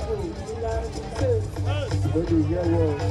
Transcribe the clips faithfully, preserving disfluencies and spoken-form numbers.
Wey dey hear word.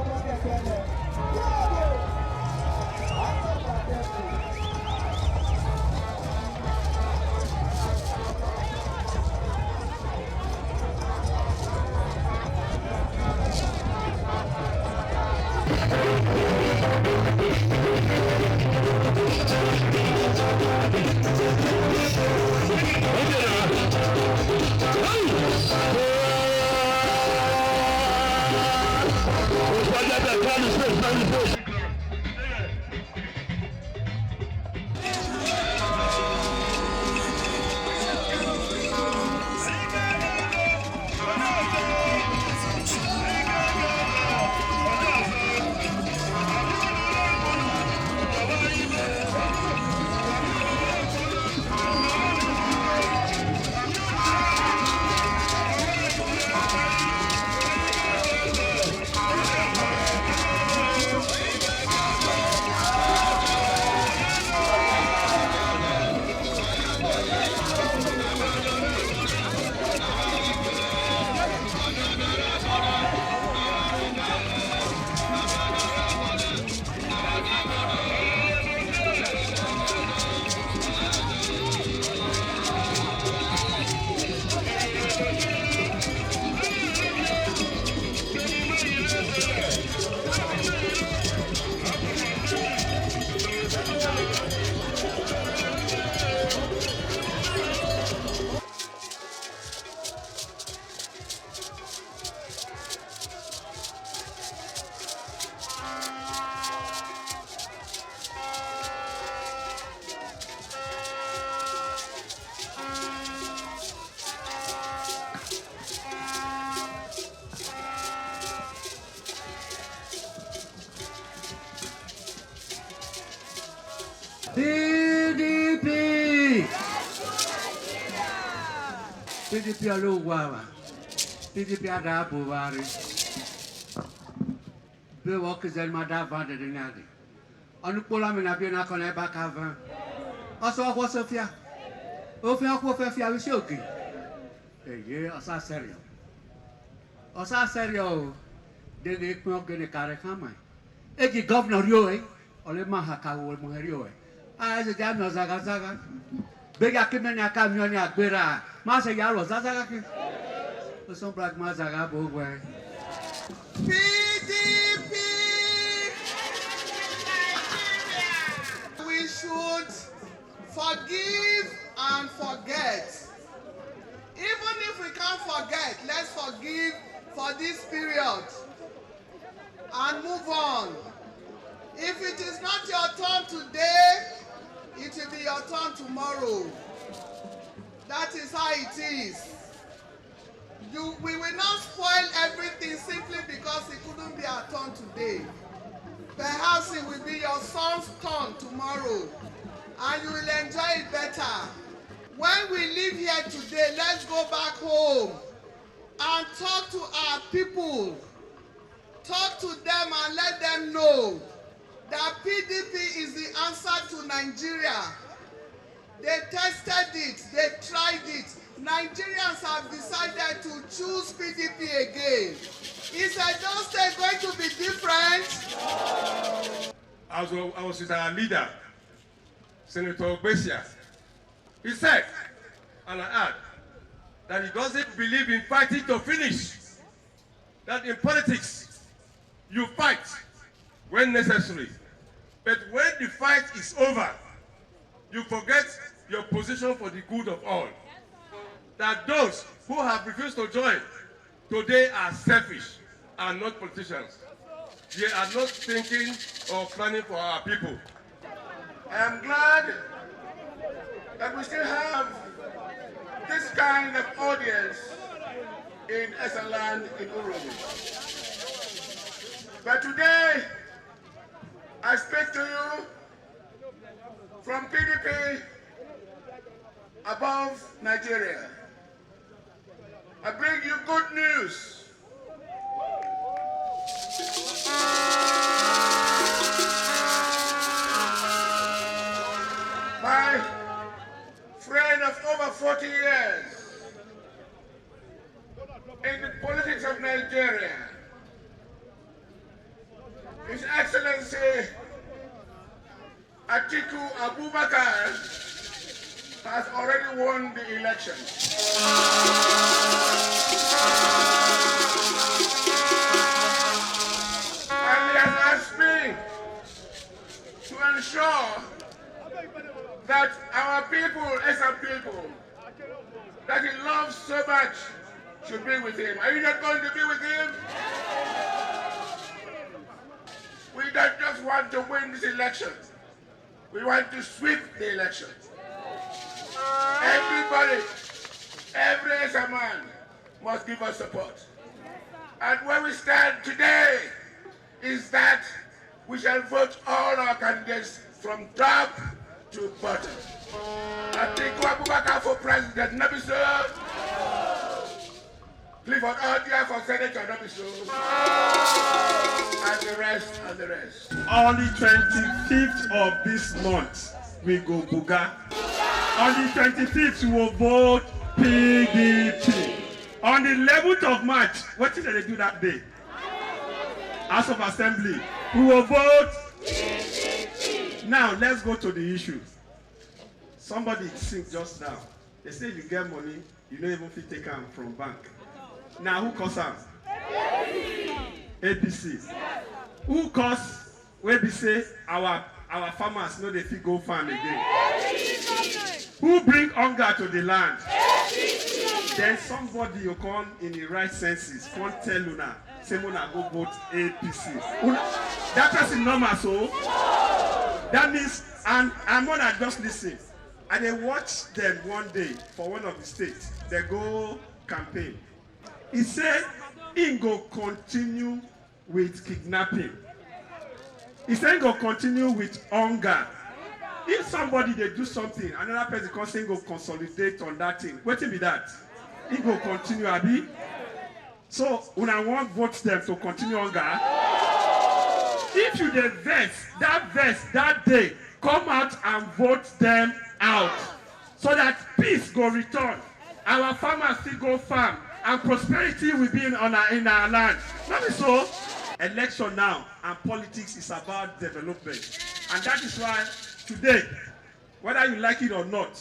P D P! P D P alogwa wa. P D P ada buvari. Be wo kizeni ma da vande de nyadi. Onu kpola mi na bi na kona eba ka van. Oso okwo sofia. Ofia okwo fe fia wi shoki. Eye, osa serio. Osa serio. De ge kpe ogene kare kama. Eji governor rio e. Ole ma ha ka wo mo rio e. A ese ja mi ozaga zaga. Be ya ke me ni aka mi oni agbera. Ma se ya lo zazaga ke. Oso brag ma zaga bo we. P D P. We should forgive and forget. Even if we can't forget, let's forgive for this period and move on. If it is not your turn today, it will be your turn tomorrow. That is how it is. You, we will not spoil everything simply because it couldn't be our turn today. Perhaps it will be your son's turn tomorrow, and you will enjoy it better. When we leave here today, let's go back home and talk to our people. Talk to them and let them know that P D P is the answer to Nigeria. They tested it, they tried it. Nigerians have decided to choose P D P again. Is Edo State going to be different? As I was with our leader, Senator Ogbesia, he said, and I add, that he doesn't believe in fighting to finish. That in politics, you fight when necessary. But when the fight is over, you forget your position for the good of all. That those who have refused to join today are selfish and not politicians. They are not thinking or planning for our people. I am glad that we still have this kind of audience in Esaland in Uromi. But today, I speak to you from P D P above Nigeria. I bring you good news. My friend of over forty years in the politics Nigeria. His Excellency Atiku Abubakar has already won the election. And he has asked me to ensure that our people, as a people, that he loves so much, should be with him. Are you not going to be with him? We don't just want to win this election. We want to sweep the election. Everybody, every S M man must give us support. And where we stand today is that we shall vote all our candidates from top to bottom. Atiku Abubakar for president, no be so? Clifford Odia for senator, no be so? And the rest, and the rest. On the twenty-fifth of this month, we go buga. On the twenty-fifth, we will vote P D P. On the eleventh of March, what did they do that day? House of Assembly, we will vote. Now, let's go to the issue. Somebody sing just now. They say you get money, you no even fit take am from bank. Now, who cause am? A P C. Who cause wey be say our our farmers no dey fit go farm again? Who bring hunger to the land? Then somebody you come in the right senses, come tell una say una go vote A P C. Una, that person normal so? That means, and and una just listen. I dey watch them one day for one of the states. They go campaign. He say he go continue with kidnapping. He say he go continue with hunger. If somebody dey do something, another person come say he go consolidate on that thing. Wetin be that? He go continue, abi? So una wan vote them to continue hunger? If you dey vex, that vex that day, come out and vote them out so that peace go return. Our farmers still go farm and prosperity will be in, on our, in our land. No be so? Election now and politics is about development. And that is why today, whether you like it or not,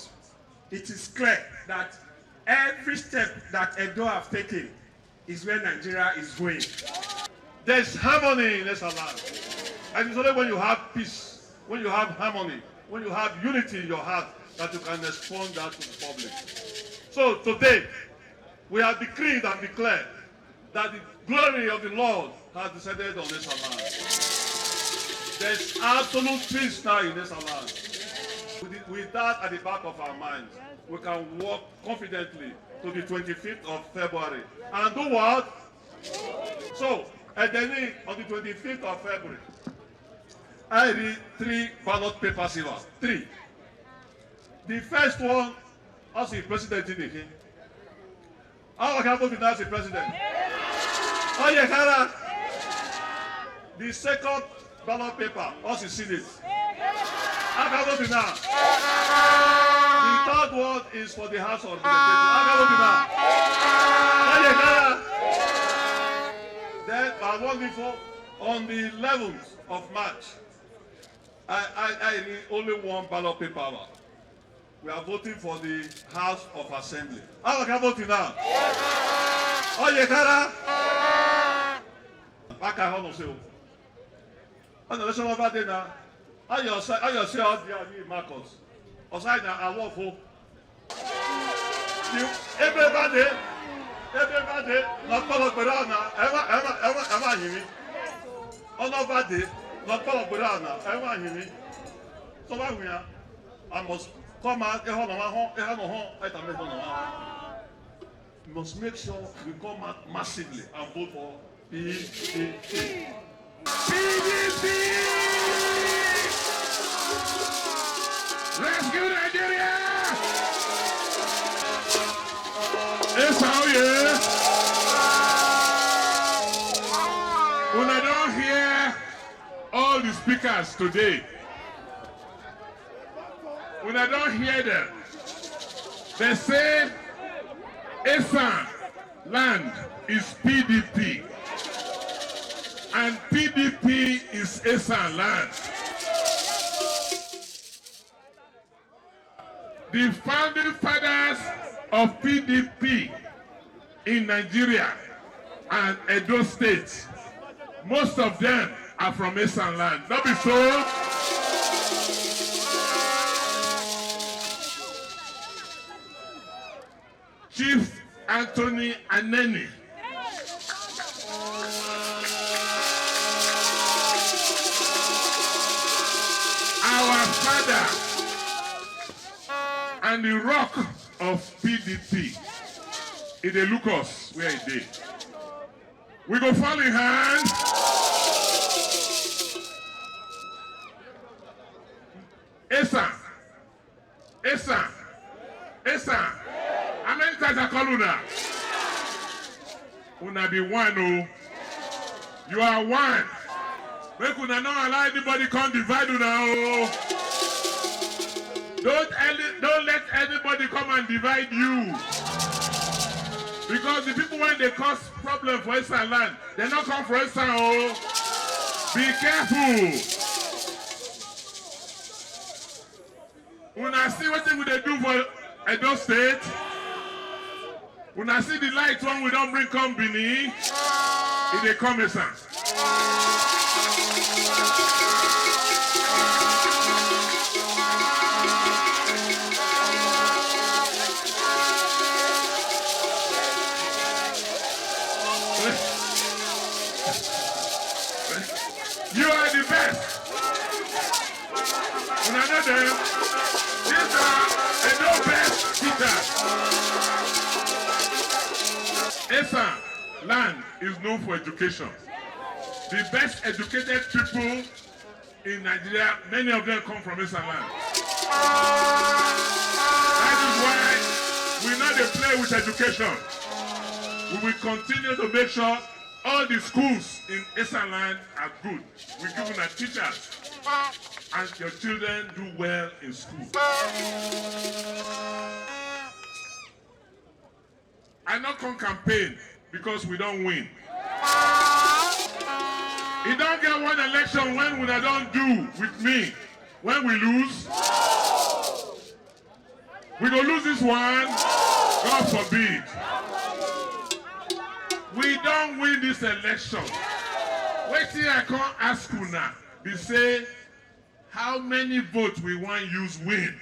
it is clear that every step that Edo have taken is where Nigeria is going. There's harmony in this land. And it's only when you have peace, when you have harmony, when you have unity in your heart, that you can respond that to the public. So today, we have decreed and declared that the glory of the Lord has descended on this land. There's absolute peace now in this land. With, the, with that at the back of our minds, we can walk confidently to the twenty-fifth of February. And do what? So, Edeni, on the twenty-fifth of February, I read three ballot papers here. Three. The first one, as the president in the, our cabinet as the president. Oh, yeah, Kara. The second ballot paper, us is Senate. Akabobina. The third one is for the House of Representatives. Akabobina. Oyekara. Then I want before on the eleventh of March, I, I, I read only one ballot paper. We are voting for the House of Assembly. How are we voting now? Oyekara. Baka hono se o. Ọ̀nà lọ́sọ̀ wọn bá dé na. Ayọ̀ ṣe, ayọ̀ ṣe ọ̀dì àbí Marcus. Ọ̀sán ìnà àwọ̀ fún. Ebe bá dé. Ebe bá dé. Lọ́pọ̀lọpọ̀ náà na. Ẹ má, ẹ má, ẹ má, ẹ má yìn mí. Ọ̀nà bá dé. Lọ́pọ̀lọpọ̀ náà na. Ẹ má yìn mí. Tó bá wù yà, I must come out. Ẹ hàn náà wá hàn. Ẹ hàn náà hàn. Ẹ tà mí hàn náà wá. We must make sure we come out massively and vote for P D P. P D P! Rescue Nigeria! Esa oye! Una don hear all the speakers today. Una don hear them. They say, Esa, Land is P D P, and P D P is Esan land. The founding fathers of P D P in Nigeria and Edo State, most of them are from Esan land. No be so? Chief Anthony Aneni, our father and the rock of P D P, e dey look us where e dey. We go fall in hand. Esan, Esan, Esan. How many times I call una? Una be one o. You are one. Make una no allow anybody come divide una o. Don't any, don't let anybody come and divide you. Because the people wey dey cause problem for Esan land, dem no come from Esan o. Be careful. Una see wetin we dey do for Edo State? Una see the light wey we don bring come Benin? E dey come, Esan. You are the best. Una know them? These are Edo best teachers. Esan land is known for education. The best educated people in Nigeria, many of them come from Esan land. That is why we no dey play with education. We will continue to make sure all the schools in Esan land are good. We give una teachers and your children do well in school. I no come campaign because we don win. E don get one election wey una don do with me wey we lose. We go lose this one? God forbid. We don win this election. Wetin I come ask una be say, how many votes we wan use win?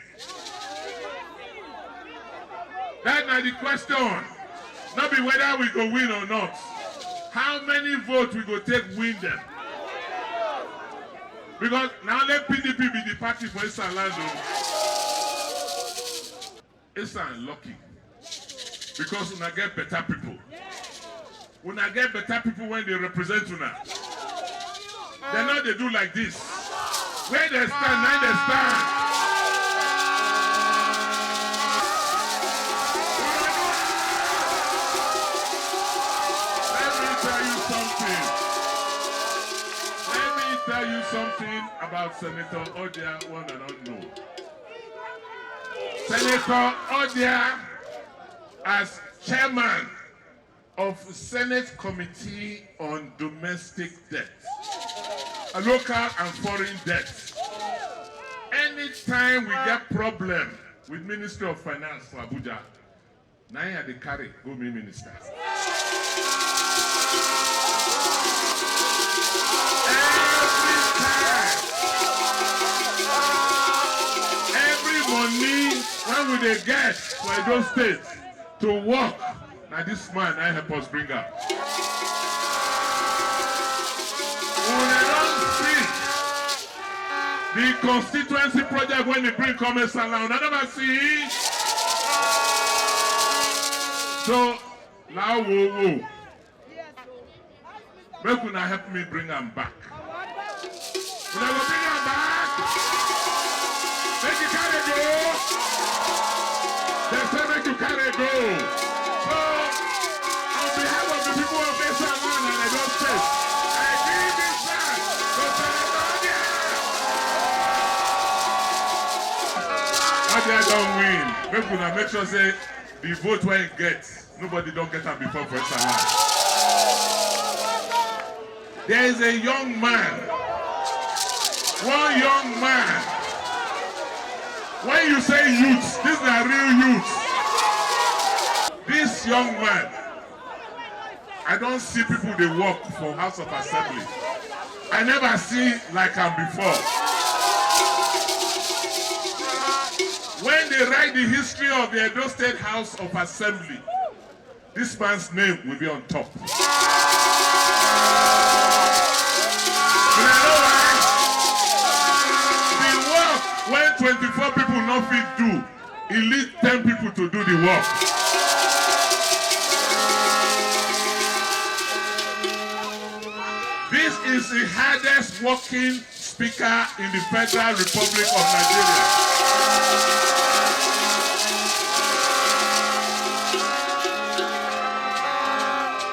That na the question. No be whether we go win or not. How many votes we go take win them? Because na only P D P be the party for Esan land o. Esan lucky because una get better people. Una get better people wey dey represent una. Dem no dey do like this. Where dem stand, na im dem stand. Let me tell you something. Let me tell you something about Senator Orjia wey una no know. Senator Orjia, as chairman of Senate Committee on Domestic Debt, Local and Foreign Debt, anytime we get problem with Ministry of Finance for Abuja, na im I dey carry go meet minister. Every time, every money wey we dey get for Edo State to work, na this man na help us bring am. Una don see the constituency project wey he bring come Esan land, una never see? So, lawowo, make una help me bring am back. Una go bring am back? Make you carry go. Dem say make you carry go. So, on behalf of the people of Esan land and Edo State, I give this land to Senator Orjia. Orjia don win. Make una make sure say the vote wey he get, Nobody don get am before for inside life. There is a young man, one young man. When you say youth, this na real youth. This young man, I don see people dey work for House of Assembly. I never see like am before. When they write the history of the Edo State House of Assembly, this man's name will be on top. But I know why. The work wey twenty-four people no fit do, e lead ten people to do the work. This is the hardest working speaker in the Federal Republic of Nigeria.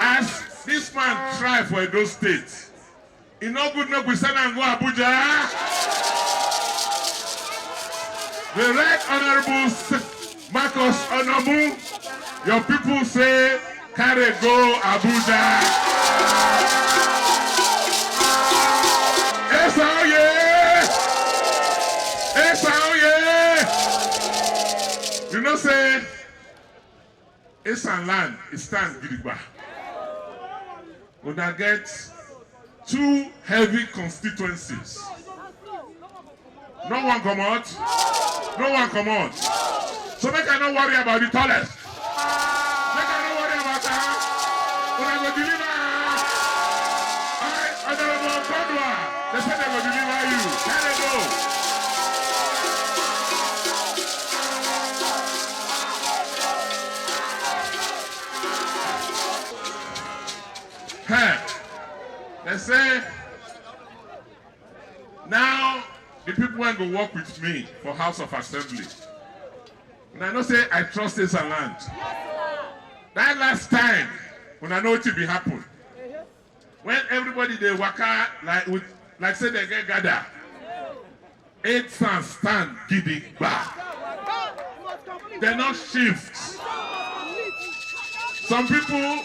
As this man try for Edo State, e no good make we send am go Abuja. The Right Honourable S-, Marcus Onomu, your people say carry go Abuja. Esa oye! Esa oye! You know say Esan land, e stand gidigba. Una get two heavy constituencies. No one comot. No one comot. So make I no worry about the tallest. Make I no worry about am. Una go deliver am. I, Honourable Okodua, they say they go deliver you. Carry go. Hey, they say now the people wey go work with me for House of Assembly, una know say I trust Esan land. That last time, una know wetin be happen. When everybody dey waka like with, like say they get gather, Esan stand gidigba. They no shift. Some people,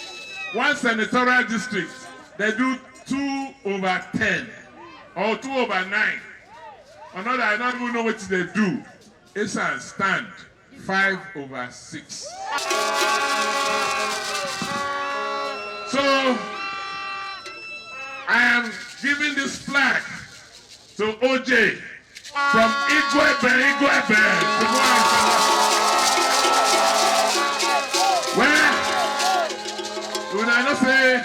one senatorial district, they do two over ten or two over nine. Another, I don't even know what they do. Esan stand five over six. So, I am giving this flag to O J from Igwebe, Igwebe. Well, una know say,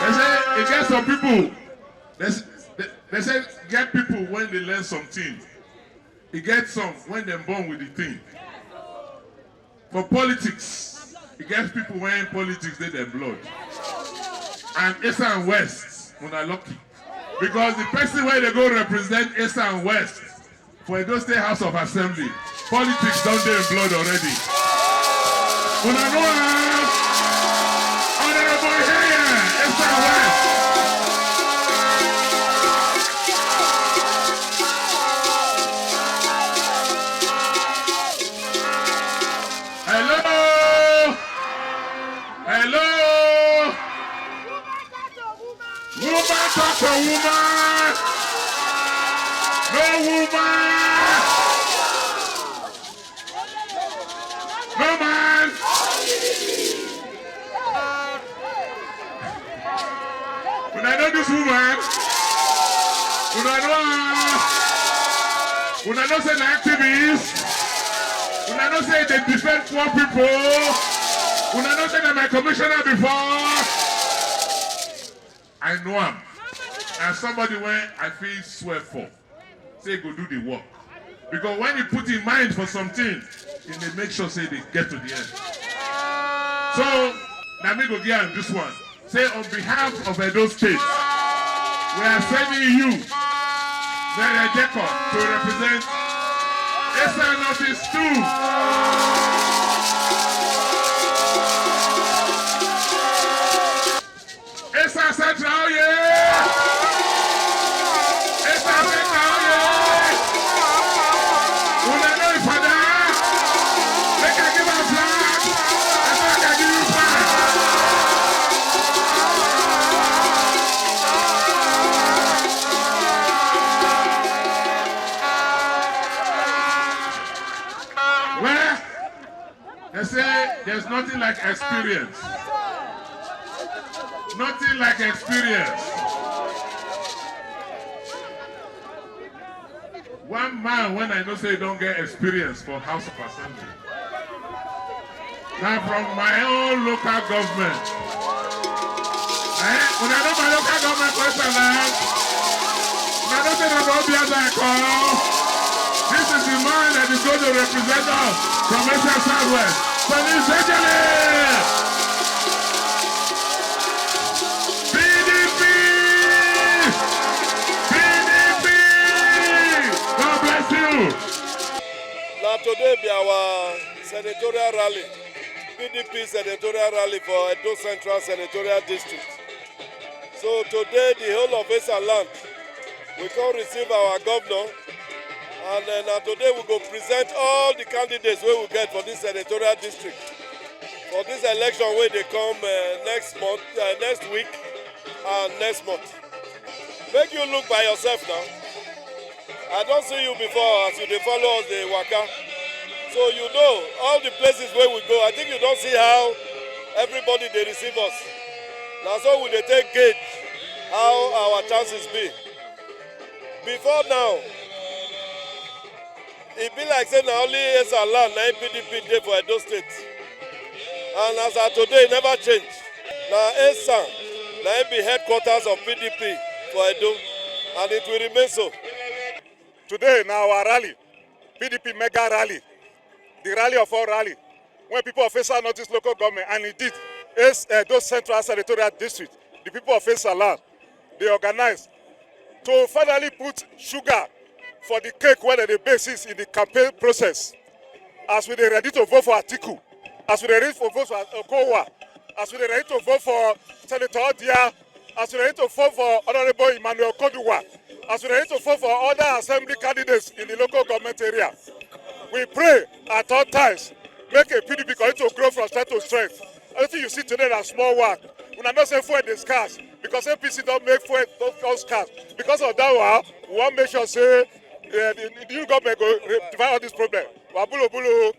they say e get some people, they, s-, they, they say get people when they learn something, e get some when dem born with the thing. For politics, e get people wey politics dey dem blood. And Esan West, una lucky. Because the person wey dey go represent Esan West for Edo State House of Assembly, politics don dey im blood already. Una know am? Honourable Yeye, Esan West. Hello? Hello? Woman talk to woman. No woman. No man. Una know this woman? Una know her? Una know say na activist? Una know say they defend poor people? Una know say na my commissioner before? I know am. Na somebody wey I fit swear for. Say e go do the work. Because when he put in mind for something, he dey make sure say they get to the end. So, na me go give am this one. Say on behalf of Edo State, we are sending you, Nene Jacob, to represent Esan Northeast two. Esan Central, oye! Esan Central, oye! Una know him father? They say there's nothing like experience. Nothing like experience. One man when I know say he don get experience for House of Assembly. Na from my own local government. Eh? Una know my local government for Esan Land? Una know say na for Obiaza I come? This is the man that is going to represent us from Esan Southwest. Sonny Ezejele! P D P! P D P! God bless you! Na today be our senatorial rally, P D P senatorial rally for Edo Central Senatorial District. So today the whole of Esan Land, we come receive our governor, and uh, na today we go present all the candidates wey we get for this senatorial district for this election wey dey come uh, next month, uh, next week and next month. Make you look by yourself now. I don see you before as you dey follow us dey waka. So you know all the places wey we go. I think you don see how everybody dey receive us. Na so we dey take gauge how our chances be. Before now, e be like say na only Esan Land na im P D P dey for Edo State. And as at today, e never change. Na Esan na im be headquarters of P D P for Edo, and it will remain so. Today na our rally, P D P mega rally, the rally of all rally, when people of Esan Northeast Local Government and indeed Es- Edo Central Senatorial District, the people of Esan Land, they organize to finally put sugar for the cake wey dem dey bake since in the campaign process. As we dey ready to vote for Atiku, as we dey ready to vote for Okowa, as we dey ready to vote for Senator Odia, as we dey ready to vote for Honourable Emmanuel Koduwa, as we dey ready to vote for other assembly candidates in the local government area, we pray at all times make a P D P continue to grow from strength to strength. Everything you see today na small work. Una know say fuel dey scarce because A P C don make fuel don come scarce. Because of that one, we wan make sure say uh, the, the new government go re- divide all this problem. Wabulu bulu.